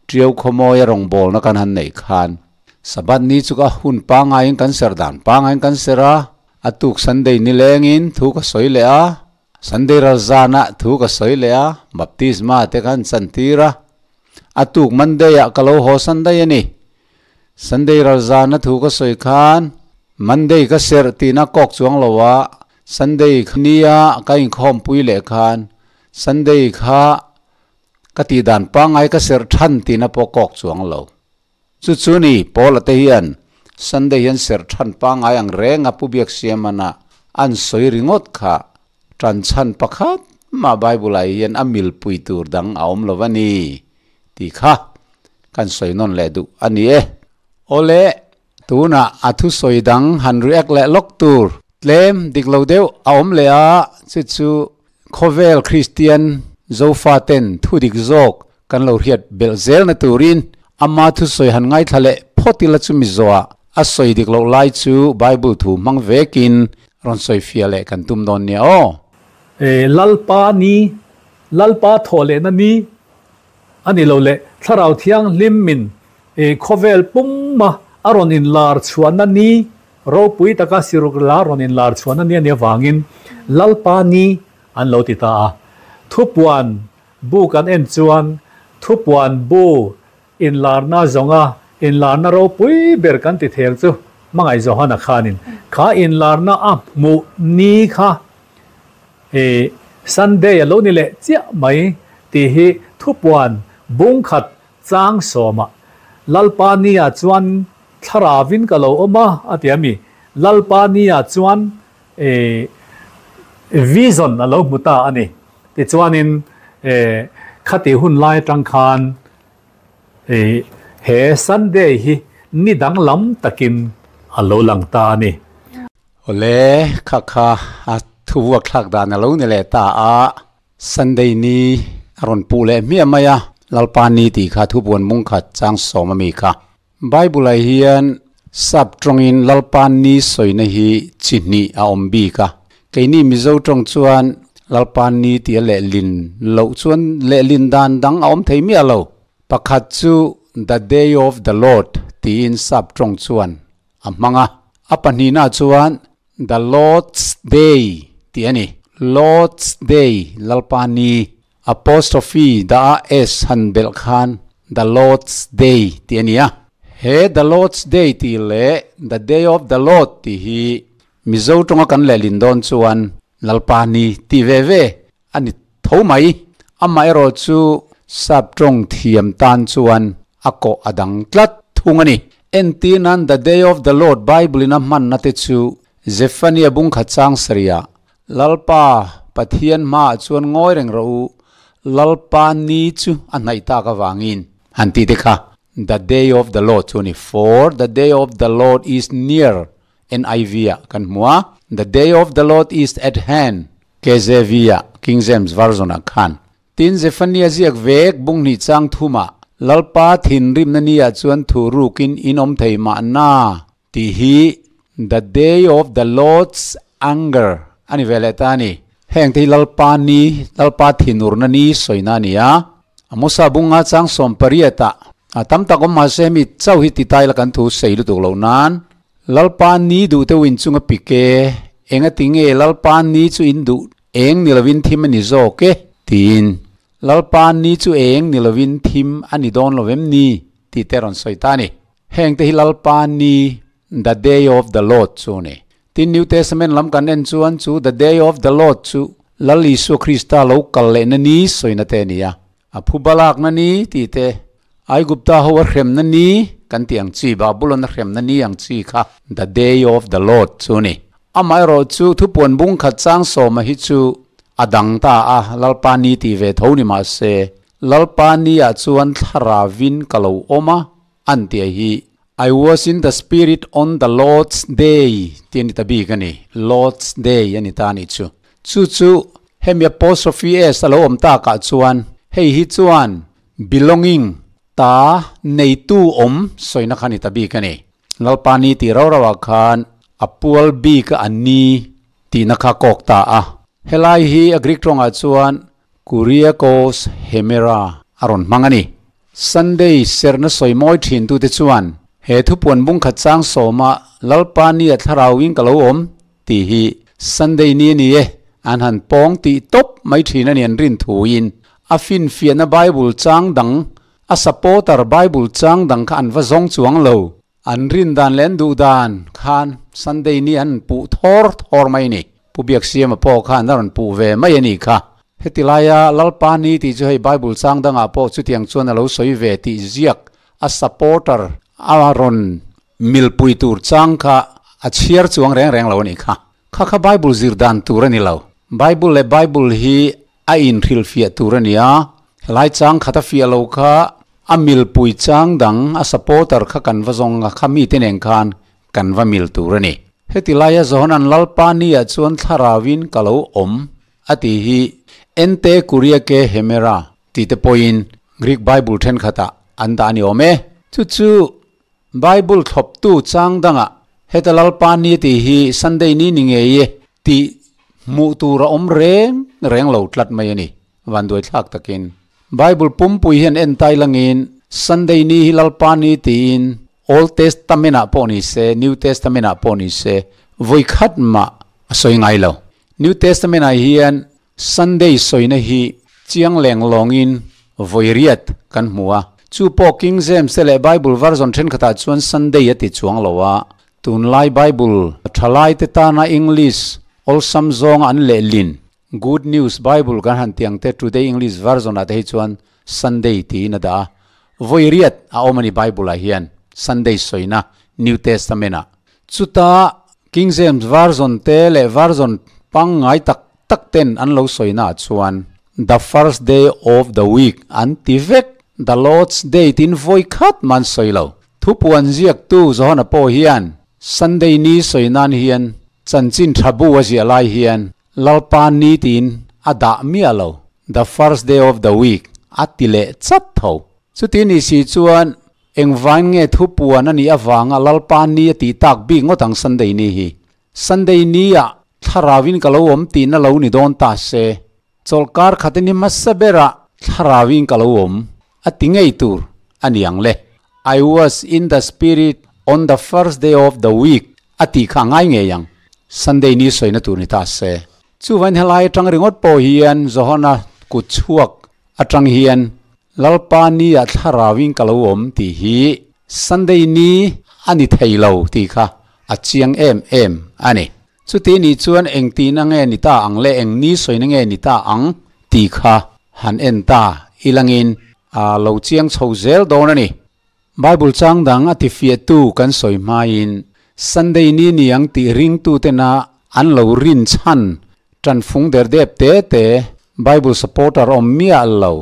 Ṭiau khawmawia rawngbawlna kan han neih khan Sabbath ni chu ka hun pangaiin kan serh dan pangaiin kan serh a, A tuk Sunday nilengin thu ka sawi leh a, Sunday ral zanah thu ka sawi leh a, baptisma te kha an chantir a. A tuk Monday ah ka lo haw Sunday a ni. Sunday ral zana thu ka sawi khan Monday ka serh tihna kawk chuang lo a, Sunday nia ka inkhawmpui leh khan Sunday kha ka tihdan pangngai ka serh than tihna pawh kawk chuang lo. Chu chu ni, Paula te hian Sunday hian serh than pangngai ang reng a Pu Biaksiamana an sawi ringawt kha tan chhan pakhat mah Bible ah hian a milpui tur dang a awm lo a ni tih kha kan sawi nawn leh duh a ni e. Awle, tunah a thusawi dang han react leh lawk tur tlem dik lo deuh a awm leh a, chu chu Khawvel Kristian Zofaten thu dik zawk kan lo hriat belh zelna turin ama thusawi han ngaithla leh phawt ila chu mizoah a sawi dik loh lai chu Bible thu hmang vekin rawn sawi fiah leh kan tum dawn nia aw. Lalpa ni, Lalpa thawh lehna ni a ni lo leh Thlarau Thianghlim min khawvel pumma a rawn inlar chhuahna ni Ropui taka siruk la rawn inlar chhuan a nia nia vangin Lalpa ni an lo ti ta a. Thupuan bu kan en chuan thupuan bu inlarna zawnga inlarna ropui ber kan ti theng chu Hmangaih Johana khanin kha inlarna a hmuh ni kha i Sunday a lo ni leh chiah mai tih hi thupuan bungkhat chang sawmah Lalpa nia chuan Thlaravin ka lo awm a, a ti a mi. Lalpa nia chuan eh vision a lo hmu ta a ni. Tichuanin eh khati hun lai atang khan eh he Sunday hi ni danglam takin a lo lang ta a ni. Awle, kha kha a thuvuak thlak dan a lo ni leh ta a. Sunday ni a rawn puh leh hmiah mai a, Lalpa ni tih kha thubuan mungkhat chang sawm a mi kha. Bible-ah hian sap tawngin Lalpa ni sawina hi chi hnih a awm bik a. Keini Mizo tawng chuan Lalpa ni tia lehlin loh chuan lehlin dan dang a awm thei miah lo. Pakhat chu The Day of the Lord tiin sap tawng chuan a hmang a. A pahnihna chuan The Lord's Day tih a ni. Lord's Day, Lalpa ni. Apostrophe dah a s han belh khan The Lord's Day tih a ni a. He The Lord's Day tih leh The Day of the Lord tih hi Mizo tawnga kan lehlin dawn chuan Lalpa Ni tih ve ve a ni tho mai. Amaherawh chu sap tawng thiam tan chuan a kawh a dang tlat thung a ni. Entir nan The Day of the Lord Bible in a hmanna te chu Zephaniah bungkhat chang sarih ah Lalpa Pathian hmaah chuan ngawi reng rawh u, Lalpa ni chu a hnaih tak avangin. Han tih te kha, The day of the Lord chu a ni, For the day of the Lord is near, NIV ah kan hmu a, The day of the Lord is at hand, KJV ah, King James Version ah khan. Tin, Zephaniah ziak vek bung hnih chang thumah, Lalpa thinrimna ni ah chuan thu rukin in awm thei mahna, Tih hi The Day of the Lord's Anger a ni ve leh ta a ni. Heng te hi Lalpa ni, Lalpa thinurna ni sawina a ni a. Amosa bunga chang sawmpariat ah a tam tak awm mahse hemi chauh hi ti tai la kan thu sei lutuk loh nan Lalpa ni duh deuh in chunga pik e, enga ti nge Lalpa ni chu in duh eng ni lovin thim a ni zawk e tiin Lalpa ni chu eng ni lovin thim a ni dawn lo em ni tih te rawn sawi ta a ni. Heng te hi Lalpa ni, The Day of the Lord, chu a ni. Tin, New Testament lam kan en chuan chu The Day of the Lord chu Lal Isua Krista lo kal lehna ni sawina te a ni a. A phuba lakna ni tih te, Aigupta ho a hremna ni kan tih ang chi, Babulon a hremna ni ang chi kha The Day of the Lord chu a ni. Amaherawhchu thupuan bung khat chang sawma hi chu a dang ta a, Lalpa ni ti ve tho ni mah se, Lalpa ni ah chuan thlarauin ka lo awm a, an ti a hi. I was in the spirit on the Lord's day tih a ni ta bik a ni, Lord's day a ni ta a nih chu. Chu chu hemi apostrophe s a lo awm takah chuan hei hi chuan belonging, ta, neitu awm sawina kha a ni ta bik a ni. Lalpa ni tih rau rauah khan a pual bik a ni tihna kha kawk ta a. Helai hi a Greek tawngah chuan Kuriakos Hemera a rawn hmang a ni. Sunday serhna sawi mawi thintute chuan he thupuan bungkhat chang sawma Lalpa ni a thlarauin ka lo awm tih hi Sunday ni a ni e, an han pawng tih tawp mai thin a ni an rin thuin a finfiahna Bible chang dang a supporter Bible chang dang kha an va zawng chuang lo. An rin dan leh an duh dan khan Sunday ni an puh thawr thawr mai a ni. Pu Biaksiama pawh khan a rawn puh ve mai a nih kha. Heti laia Lalpa ni tih chu hei Bible chang dangah pawh chutiang chuan a lo sawi ve tih ziak a supporter a rawn milpui tur chang kha a chhiar chuang reng reng lo a nih kha. Kha kha Bible zir dan tur a ni lo. Bible leh Bible hi a inhrilhfiah tur a ni a, helai chang khat a fiah lo kha a milpui chang dang a supporter kha kan va zawng a, kha mite nen khan kan va mil tur a ni. Heti laia Johanan Lalpa niah chuan thlarauin ka lo awm a tih hi Ente Kuriake Hemera tih te pawhin Greek Bible thenkhatah an dah a ni awm e. Chu chu Bible thlawptu chang dangah heta Lalpa ni tih hi Sunday ni ni ngei e tih hmuh tur a awm reng reng lo tlat mai a ni, vanduaithlak takin. Bible pumpui hian entai langin Sunday ni hi Lalpa ni tiin Old Testament ah pawh ni se, New Testament ah pawh ni se vawikhat mah a sawi ngai lo. New Testament ah hian Sunday sawina hi chiang leng lawngin vawi riat kan hmu a. Chu pawh King James te leh Bible version thenkhatah chuan Sunday a ti chuang lo a. Tunlai Bible thalaite tana English awlsam zawnga an lehlin Good News Bible kan han tih ang te Today English Version ah te hi chuan Sunday tiin a dah a. Vawi riat a awm a ni Bible ah hian Sunday sawina New Testament ah. Chuta King James Version te leh version pangngai tak tak ten an lo sawina ah chuan The first day of the week an ti vek. The Lord's Day tiin vawi khat mah an sawi lo. Thupuan ziaktu Johana pawh hian Sunday ni sawi nan hian chanchin tha bu a ziah lai hian Lalpa ni tiin a dah miah lo. The first day of the week a ti leh chat tho. Chuti ni si chuan Engvain nge thupuan a nih avanga Lalpa ni a tih tak bik ngawt ang Sunday ni hi? Sunday ni ah thlarauin ka lo awm tihna lo ni dawn ta se, chawlhkar khat a ni hmasa berah thlarauin ka lo awm a ti ngei tur a ni ang le. I was in the spirit on the first day of the week a tih kha a ngai ngei ang. Sunday ni sawina tur ni ta se. Chuvain helai atang ringawt pawh hian Johana kut chhuak atang hian Lalpa ni ah thlarauin ka lo awm tih hi Sunday ni a ni thei lo tih kha a chiang em em a ni. Chuti nih chuan eng tihna nge ni ta ang leh eng ni sawina nge ni ta ang tih kha han en ta ilangin a lo chiang chho zel dawn a ni. Bible chang dang a tifiahtu kan sawi hmain Sunday ni niang tih ringtutena an lo rin chhan ṭan fung der dep te te Bible supporter awm miah lo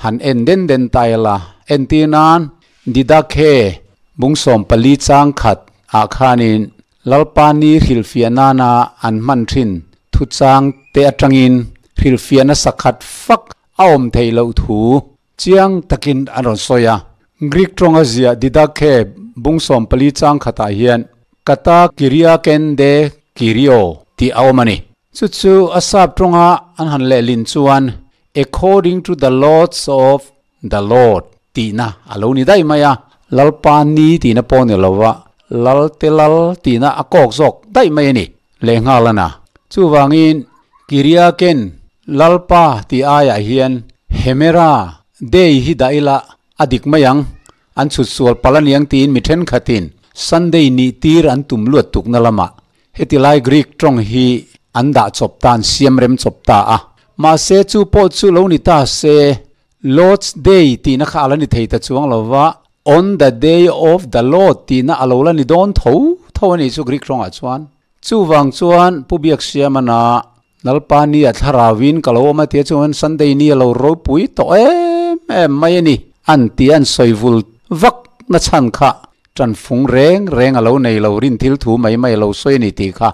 han en den den ta ila. Entir nan Didakhe bung 14 chang khat ah khanin Lalpa ni hrilhfiah nana an hman ṭhin thuchang te aṭangin hrilhfiahna sakhat fak a awm theih loh thu Chiang takin an rawn sawi a. Greek tawnga ziah Didakhe bung 14 chang khatah hian Kata Kyriaken de Kyrio tih a awm a ni. Chu chu a sap tawnga an han lehlin chuan According to the Lords of the Lord tihna a lo ni daih mai a. Lalpa ni tihna pawh ni lova Lal te Lal tihna a kawk zawk daih mai a ni lehnghal a na. Chuvangin Kyriaken Lalpa tih aiah hian Hemera Day hi dah ila a dik mai ang, an chhut sual palh a niang tiin mi thenkhatin Sunday nih tir an tum luat tukna lamah heti lai Greek tawng hi an dah chawp ta, an siam rem chawp ta a. Mahse chu pawh chu lo ni ta se, Lord's Day tihna kha a la ni thei ta chuang lo va, On the day of the Lord tihna a lo la ni dawn tho tho a nih chu Greek tawngah chuan. Chuvang chuan Pu Biaksiamana Lalpa ni a thlarauin ka lo awm a tia chuan Sunday ni a lo ropui tawh em em mai a ni. An ti an sawi vul vak na chhan kha tanfung reng reng a lo nei lo rin thil thu mai mai a lo sawi a ni tih kha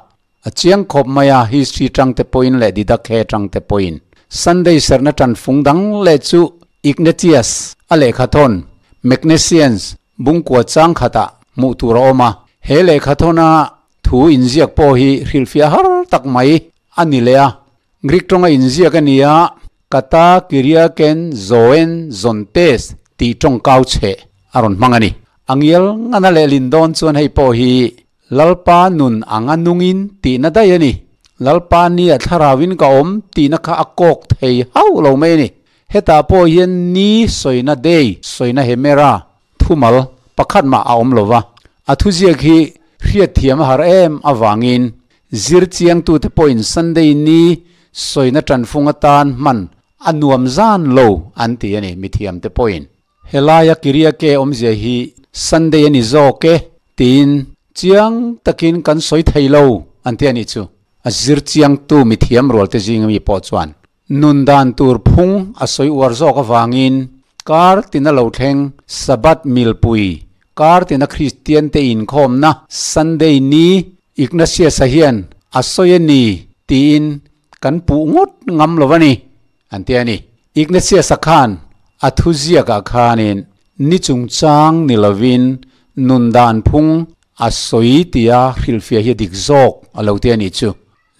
a chiang khawp mai a, history tang te pawhin leh Didakhe tang te pawhin. Sunday serhna tanfung dang leh chu Ignatius a lehkhathawn Magnesians bungkua chang khatah hmuh tur a awm a, he lehkhathawna Thu inziak pawh hi hrilhfiah har tak mai a ni leh a, Greek tawnga inziak a ni a, Kata Kyriaken Zoen Zontes tih tawng kau chheh a rawn hmang a ni. A ngial ngana leh lin dawn chuan hei pawh hi Lalpa nun anga nungin tihna daih a ni. Lalpa nia thlarauin ka awm tihna kha a kawk thei hauh lo mai a ni. Hetah pawh hian ni sawina day sawina hemera Thumal pakhat mah a awm lo va, a thuziak hi hriatthiam a har em avangin zirchiangtute pawhin Sunday ni sawina tanfung atan hman a nuam zan lo an ti a ni, mithiamte pawhin. Helaia Kiriake awmzia hi Sunday a ni zawk e tiin chiang takin kan sawi thei lo an ti a nih chu. A zirchiangtu mithiam rualte zinga mi pawh chuan Nun dan tur phung a sawi uar zawk avangin kar tina lo thleng Sabbath milpui, kar tina Kristiante inkhawmna Sunday ni Ignatius-a hian a sawi a ni tiin kan puh ngawt ngam lo a ni, an ti a ni. Ignatius-a khan a thuziakah khanin ni chungchang ni lovin nun dan phung a sawi tia hrilhfiah hi a dik zawk a lo ti a nih chu.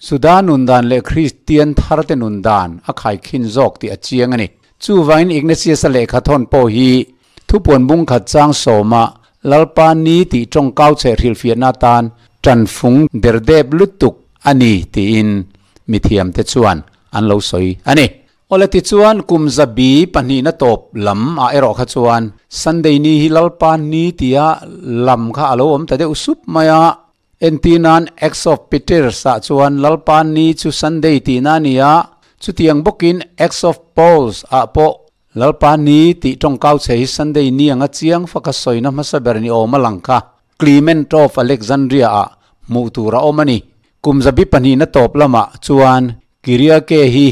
Juda nun dan leh Kristian tharte nun dan a khaikhin zawk tih a chiang a ni. Chuvangin Ignatius-a lehkha thawn pawh hi thupuan bung khat chang sawma Lalpa ni tih tawngkau cheh hrilhfiahna atan tanfung derdep lutuk a ni tiin mithiamte chuan an lo sawi a ni. Awle tichuan kum zabi pahnihna tawp lam ah erawh kha chuan Sunday ni hi Lalpa ni tia lam kha a lo awm ta deuh sup mai a, Entir nan Acts of Peters ah chuan Lalpa ni chu Sunday tihna a ni a, chutiang bawkin Acts of Pauls ah pawh Lalpa ni tih tawngkau che hi Sunday ni anga chiang faka sawina hmasa ber ni awm a lang kha Clement of Alexandria ah hmuh tur a awm a ni. Kum zabi pahnihna tawp lamah chuan Kyriake hi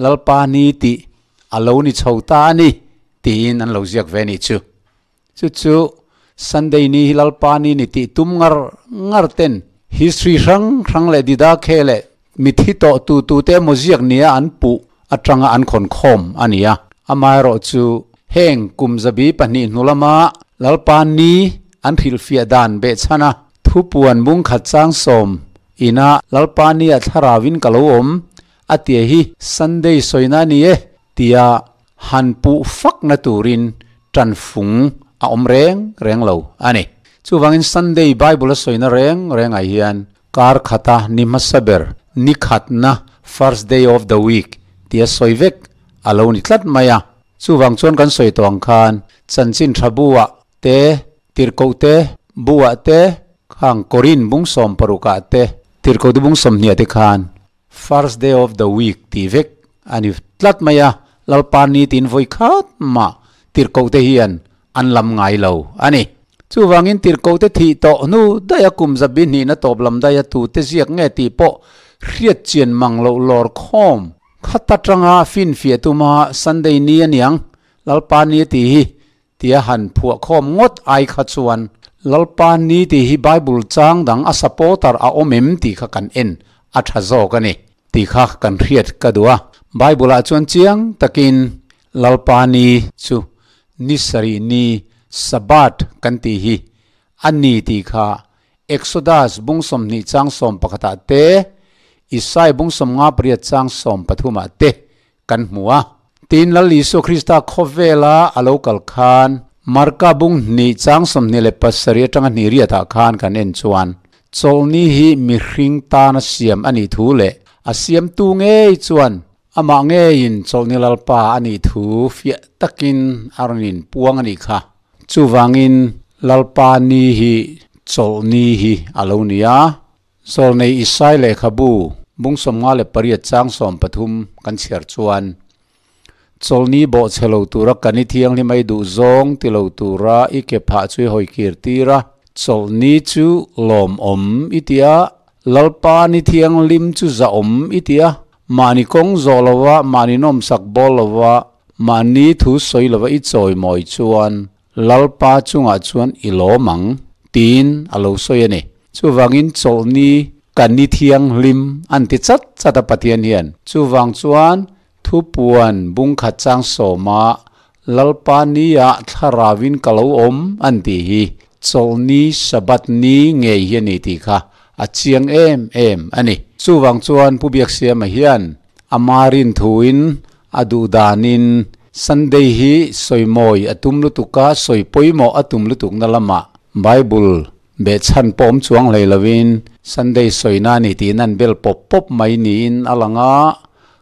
Lalpa ni tih a lo ni chho ta a ni tiin an lo ziak ve a nih chu. Chu chu Sunday ni hi Lalpa ni ni tih tum ngar ngar ten history hrang hrang leh Didakhe leh mithi tawh tu tu te emaw ziak nia an puh atanga an khawn khawm a ni a. Amaherawhchu heng kum zabi pahnih hnu lama Lalpa ni an hrilhfiah dan behchhan a, thupuan bungkhat chang sawm ina Lalpa ni a thlarauin ka lo awm a tia hi Sunday sawina a ni e tia han puh fakna turin tanfung a awm reng reng lo a ni. Chuvangin Sunday Bible a sawina reng rengah hian kar khata ni hmasa ber, ni khatna, first day of the week, tia sawi vek a lo ni tlat mai a. Chuvang chuan kan sawi tawh ang khan chanchin tha buah te, tirhkoh te buah te, khang Korin bung sawm parukah te, tirhkoh te bung sawmhniah te khan First day of the week tih vek a ni tlat mai a, Lalpa ni tiin vawi khat mah tirhkoh te hian an lam ngai lo a ni. Chuvangin tirhkoh te thih tawh hnu daih a kum zabi hnihna tawp lam daih a tute ziak nge tih pawh hriat chian mang loh lawr khawm khat atanga finfiah tuma Sunday ni a niang Lalpa ni a tih hi Tia han phuah khawm ngawt ai kha chuan Lalpa ni tih hi Bible chang dang a supporter a awm em tih kha kan en a tha zawk a ni tih kha kan hriat ka duh a. Bible ah chuan chiang takin Lalpa ni chu ni sarih ni Sabbath kan tih hi a ni tih kha Exodus bung 20 chang 11 ah te, Isai bung 58 chang 13 ah te kan hmu a. Tin, Lal Isua Krista khawvela a lo kal khan Marka bung hnih chang 27 atanga hnih riatah khan kan en chuan chawlhni hi mihring tana siam a nih thu leh a siamtu ngei chuan amah ngeiin chawlhni Lalpa a nih thu fiah takin a rawn inpuang a nih kha. Chuvangin Lalpa ni hi chawlhni hi a lo ni a. Zawlnei Isai lehkhabu bung 58 chang 13 kan chhiar chuan, Chawlhni bawhchhe lo tura kan i thianghlim ai duh zawng ti lo tura i ke phah chu i hawi kir tir a, chawlhni chu lawmawm i ti a, Lalpa ni thianghlim chu zahawm i ti a, Mahni kawng zawh lova, mahni nawmsak bawl lova, mahni thu sawi lova i chawimawi chuan Lalpa chungah chuan i lawm ang, tiin a lo sawi a ni. Chuvangin chawlhni kan ni thianghlim an ti chat chat a Pathian hian. Chuvang chuan thupuan bungkhat chang sawma Lalpa nia thlarauin ka lo awm an tih hi chawlhni Sabbath ni ngei hi a ni tih kha a chiang em em a ni. Chuvang chuan Pu Biaksiama hian ama rin thuin a duh danin Sunday hi sawimawi a tum lutuk a, sawi pawimawh a tum lutukna lamah Bible behchhan pawh awm chuang hlei lovin Sunday sawina a ni tiin an bel pawp pawp mai niin a lang a,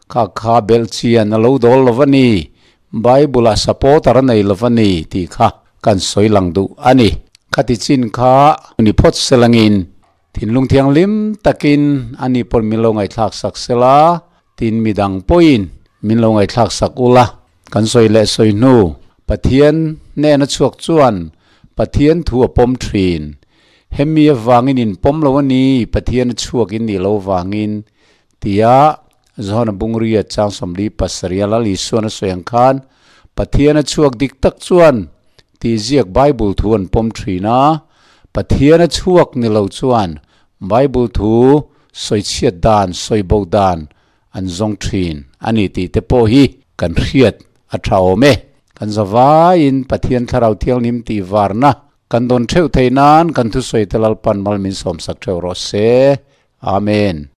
kha kha belh chian a lo dawl lo va ni. Bible-ah supporter a nei lo va ni tih kha kan sawi lang duh a ni. Khati chin kha ni phawt selangin thinlung thianghlim takin a ni pawn min lo ngaihthlak sak sela, tin midang pawhin min lo ngaihthlak sak ula. Kan sawi leh sawi hnu, Pathian hnena chhuak chuan Pathian thu a pawm thin. Hemi avangin in pawm lo a ni, Pathian a chhuak in nih lo vangin Tia Johana Bungria chang sawmli pasarih a Lal Isuan a sawi ang khan, Pathian a chhuak dik tak chuan tih ziak Bible thu an pawm thin a, Pathian a chhuak ni lo chuan Bible thu sawichhiat dan, sawibo dan an zawng thin a ni tih te pawh hi kan hriat a tha awm e. Kan zavaiin Pathian Thlarau Thianghlim tih varna kan dawn theuh theih nan kan thusawi te Lalpan mal min sawmsak theuh rawh se. Amen.